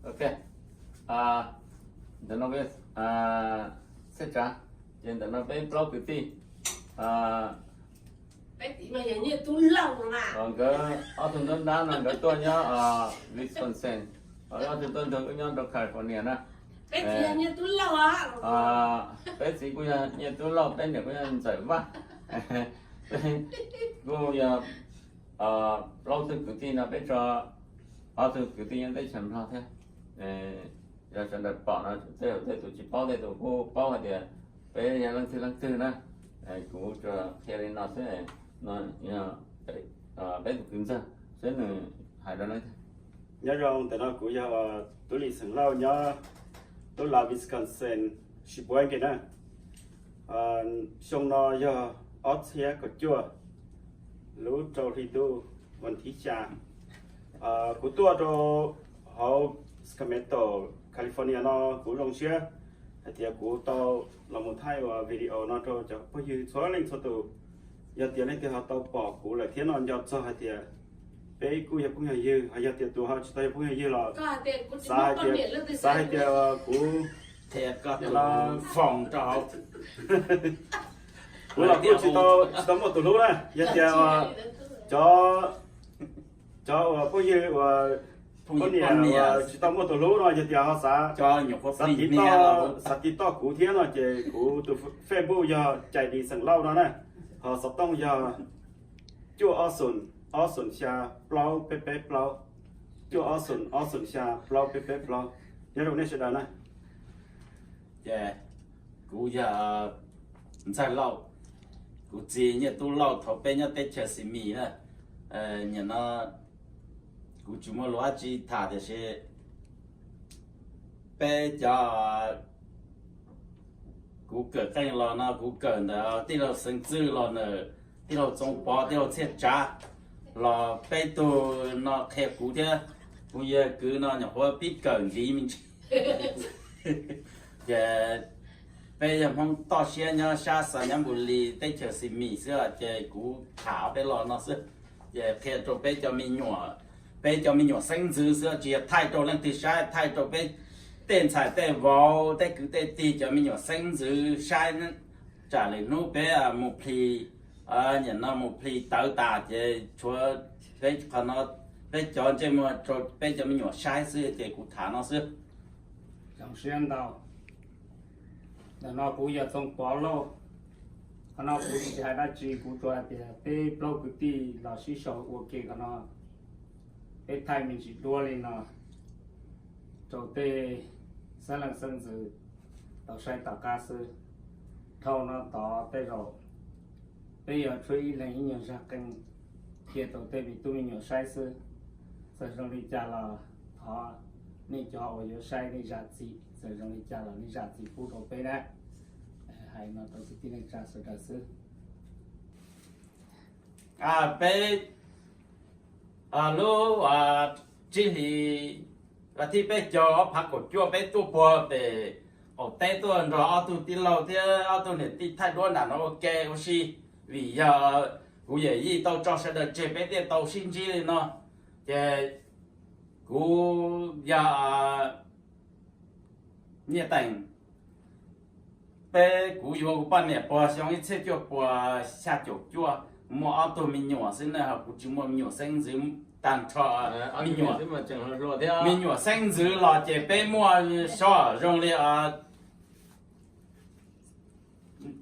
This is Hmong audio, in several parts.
Ok, ntawm no peb, txhij tsav, ces ntawm no peb plaub kwv tij, nkawd ob tug ntab ntab no nkawd tuaj nyob Wisconsin, ob tug tuaj nrog wb nyob rau California na. Peb txiv kuj yog Nyiaj Tub Lauj, peb niam kuj yog Ntxawm Vaj. Kuj yog plaub tug kwv tij no peb tso ob tug kwv tij nyob teb chaws Nplog thiab. Yog sawv daws pom no tej zaum tej tus tsis paub, tej tus kuj paub hais tias peb yog leej twg leej twg na. Kuv tsuas qhia li no xwb, no yog peb tus kwv ntxawg xwb, nws hais rau leej twg. Nyob zoo, ntawm no kuv yog Tub Lis xeem Lauj nyob lub lav Wisconsin, Sheboygan na. Xyoo no yog ob txhiab kaum cuaj, lub rau hli ntuj vas thib xya. Kuv tuaj rau hauv Sacramento, California no kuv zoo siab hais tias kuv tau los mus thaij ua video no rau cov phooj ywg txhua leej txhua tus. Yog tias leej twg ho tau pom kuv lawm thiab no nco txog hais tias peb kuj yog phooj yog ywg, ho yog tias tus ho tsis tau yog phooj yog ywg los xav hais tias, xav hais tias kuv qhia koj tus foos rau hauv. Kuv los kuj tsis tau, tsis tau muaj tus hlub na. Yog tias cov, cov uas phooj ywg uas phooj niam uas tsis tau muaj tus hlub no, yog tias ho xav, xav tiv toj kuv thiab no ces kuv tus Facebook yog Cai Dis xeem Lauj no na. Ho xov tooj yog cuaj ob xoom, ob xoom xya, plaub peb peb plaub, cuaj ob xoom, ob xoom xya, plaub peb peb plaub. Nyob zoo nej sawv daws na. Ces kuv yog Ntxawg Lauj, kuv txiv Nyiaj Tub Lauj thaum peb nyob teb chaws Xi Mis na. Nim no kuv tsis muaj lus dab tsi tham tiam sis peb cov, kuv kawm qeej los no kuv kawm ntawm tij laug Xeev Txwj los ntawm tij laug Txoov Pov, tij laug Txhiaj Tsav los peb tug no qhia kuv thiab. Kuv yawg kwv no nyuam qhuav pib kawm ntxiv me ntsis. Ces peb yog Hmoob toj siab nyob sab Xais Nyab Npus Lis teb chaws Xi Mis xwb, ces kuv tham peb los no xwb. Ces qhia rau peb cov me nyuam, peb cov me nyuam xeeb ntxwv xwb, tsis yog thaij rau leej twg saib, thaij rau peb tej ntxhais tej vauv, tej kwv tej tij cov me nyuam xeeb ntxwv saib. Tsam lwm hnub peb mus plhis, nim no mus plhis tawv tas ces tshuav peb qhov no, peb cov ntsej muag rau peb cov me nyuam saib xwb, ces kuv tham no xwb. Zoo siab ntau. Ntawm no kuv yog Txoov Pov Lauj. Qhov no kuv tsis hais dab tsi, kuv tsuas hais tias peb plaub kwv tij los sib sau ua ke qhov no, peb thaij me ntsis duab li no rau tej xeeb leej xeeb ntxwv tau saib tom qab xwb. Dhau no tod tej zaum peb yuav tshuab ib leeg ib nyuag zaj qeej qhia rau tej me tub me nyuam saib xwb. Txawm zoo li cas los thov nej cov uas yuav saib nej zam txim, txawm zoo li cas los nej zam txim pub rau peb na. Hais no rau kwv tij neej tsa sawv daws xwb. Peb lub tsib hlis vas thib peb caug ob phav kaum cuaj peb tuaj puag pem qaum teb tuaj nrog ob tug tij laug thiab ob tug niam tij thaij duab nram no ua ke ua si, vim yog kuv yawm yij tau tso sawv daws tseg peb thiaj tau sib ntsib li no. Ces kuv yog Nyiaj Teem, peb, kuv yuav kuv poj niam puag xyoo ib txhiab cuaj puas xya caum cuaj, muaj ob tug me nyuam xwb na, ho kuv tsis muaj me nyuam xeeb ntxwv tag nrho. Me nyuam xeeb ntxwv los ces peb muaj soj zoo li,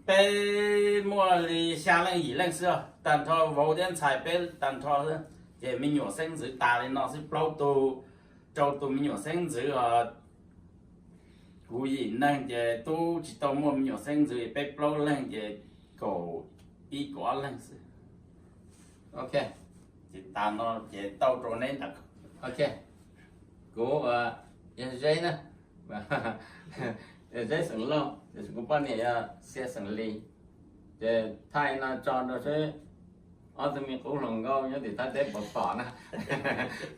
peb muaj li xya leej yim leej xwb, tag nrho vauv thiab ntxhais peb tag nrho xwb. Ces me nyuam xeeb ntxwv tas li no xwb, plaub tug, rau tus me nyuam xeeb ntxwv os. Kuv yim neeg ces tub tsis tau muaj me nyuam xeeb ntxwv, peb plaub leeg ces kaum ib kaum ob leeg xwb. Ok, ces tas no ces tau rau neb ntawd. Ok, kuv yog Zeb na, Zeb xeem Lauj, kuv poj niam yog Xia xeem Lis. Ces thaij no tso rau seb ob tug me qub hluas nkauj nyob tim Thaib teb puas pom na.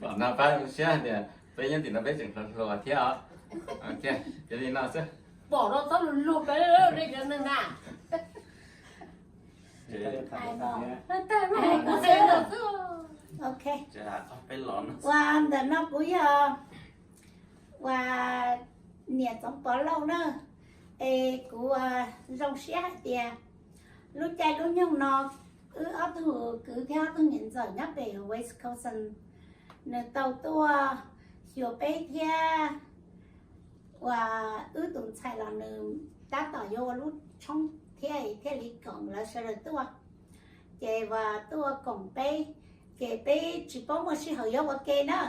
Pom no pab zoo siab tias peb nyob tim no peb tseem hluas hluas thiab os. Ces li no xwb. Pom no txhob lug lug peb li cov neeg na. Ok, ua ntawm no kuv yog Niam Txoov Pov Lauj na, es kuv zoo siab hais tias lub caij lub nyoog no wb ob tug kwv thiab ob tug niam ntxawm nyob pem Wisconsin, nws tau tuaj xyuas peb thiab uas wb tus ntxhais los nws tab tom yuav ua lub tshoob thiab thiaj li koom lawv sawv daws tuaj. Ces uas tuaj koom peb, ces peb tsis paub muaj sij hawm yuav ua ke na,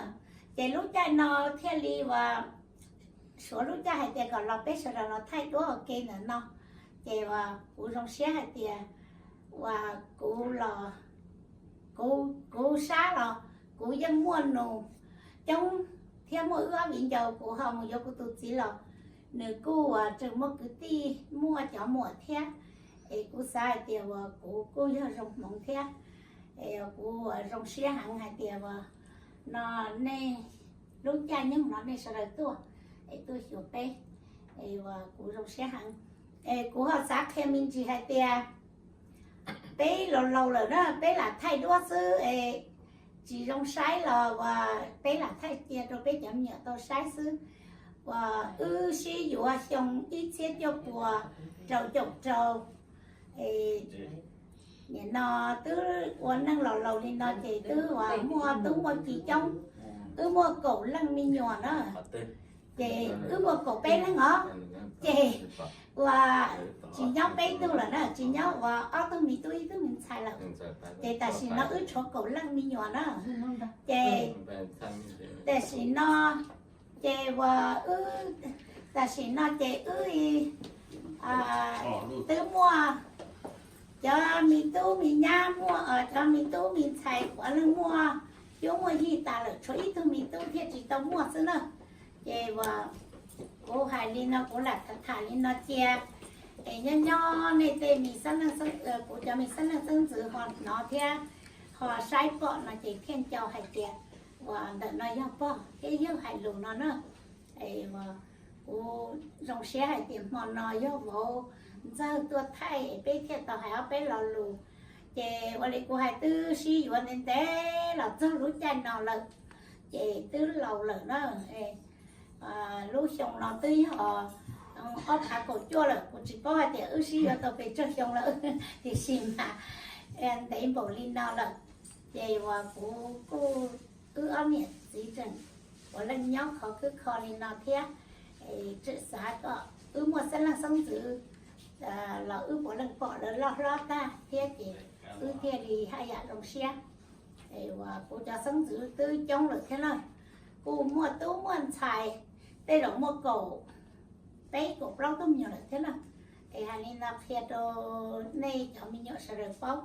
ces lub caij no thiaj li uas suav lub caij hais tias kom los peb sawv daws los thaij duab ua ke ntawm no. Ces uas kuv zoo siab hais tias uas kuv los, kuv, kuv sab los kuv yeej muaj nus coob thiab muaj wb ob viv ncaus kuv ho mus yuav kuv tus txiv los nws kuj uas tseem muaj kwv tij muaj cov muam thiab, es kuv xav hais tias uas kuv kuj yog zoo hmoov thiab. Es kuv uas zoo siab heev hais tias uas no nej lub caij nyoog no nej sawv daws tuaj es tuaj xyuas peb, es uas kuv zoo siab heev. Es kuv ho xav qhia me ntsis hais tias peb laus laus lawm na peb lam thaij duab xwb es tsis zoo saib los uas peb lam thaij cia rau peb cov me nyuam tau saib xwb. Uas wb sib yuav xyoo ib txhiab cuaj puas rau caum rau, nim no twb ua neej los laus li no ces twb uas muaj tub muaj ki coob, wb muaj kaum leej me nyuam na. Ces wb muaj kaum peb leej os, ces uas tsis nyob peb tug lawm na, tsis nyob uas ob tug me tub ib tug me ntxhais lawm. Ces tam sim no wb tshuav kaum leej me nyuam na. Ces tam sim no ces uas wb, tam sim no ces wb twb muaj cov me tub me nyab, muaj cov me tub me ntxhais puav leej muaj cuab muaj yig tas lawm, tshuav ib tug me tub thiaj tsis tau muaj xwb na. Ces uas kuv hais li no kuv lam tham li no cia, es nyob nyob nej tej me xeeb leej, kuv cov me xeeb leej xeeb ntxwv ho hnov thiab ho saib pom no ces thiaj nco hais tias uas ntawm no yog pog thiab yawg hais lus no na. Es uas kuv zoo siab hais tias hmo no yog vauv Ntxawg tuaj thaij es peb thiaj tau hais ob peb lo lus. Ces ua li kuv hais twb sib yuav ntev ntev los txog lub caij no lawm, ces twb laus lawm na. Lub xyoo no twb yog ob phav kaum cuaj lawm, kuv tsis paub hais tias wb sib yuav tau pes tsawg xyoo lawm, tiam sis mas ntev npaum li no lawm. Ces uas kuv kuj, wb ob niam txiv tseem puav leej nyob khov khwb kho li no thiab, tseem xav kom wb muaj xeeb leej xeeb ntxwv los wb puav leej pom lawv loj hlob tag thiab ces wb thiaj li haj yam zoo siab. Es uas kuv cov xeeb ntxwv twb coob lawm thiab na, kuj muaj tub muaj ntxhais, tej zaum muaj kaum peb kaum plaub tug me nyuam lawm thiab na. Es hais li no qhia rau nej cov me nyuam sawv daws paub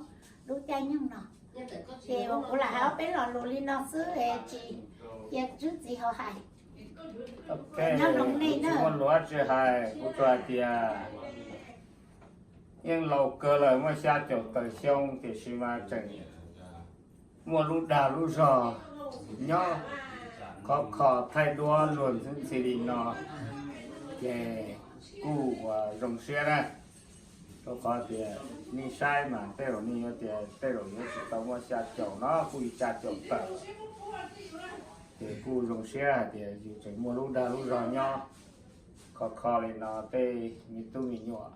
lub caij nyoog no. Ces uas kuv lam hais ob peb lo lus li no xwb es tsis cia tswv txiv hauv hais. Nyob zoo nej na. Tsis muaj lus dab tsi hais, kuv tsuas hais tias yeej laus kawg lawm, muaj xya caum tawm xyoo tiam sis mas tseem muaj lub dag lub zog nyob khov kho thaij duab luag ntxhi ntxhi li no, ces kuj uas zoo siab na. Rau qhov tias nej saib mas tej zaum nej yuav tias tej zaum yuav tsis tau muaj xya caum no, kuj yog xya caum tawm, ces kuj zoo siab hais tias yus tseem muaj lub dag lub zog nyob khov kho li no, tej me tub me nyuam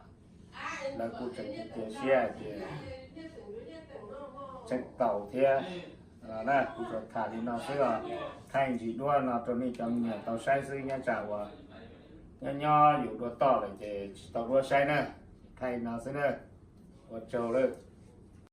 lawv kuj tseem cia siab hais tias tseem taus thiab. Kuv tsuas tham li no xwb os, thaij ntsis duab no rau nej cov me nyuam tau saib xwb, nyob tsam uas nyob nyob yus dua toj lawm ces tsis tau duab saib na. Thaij no xwb na, ua tsaug lawm.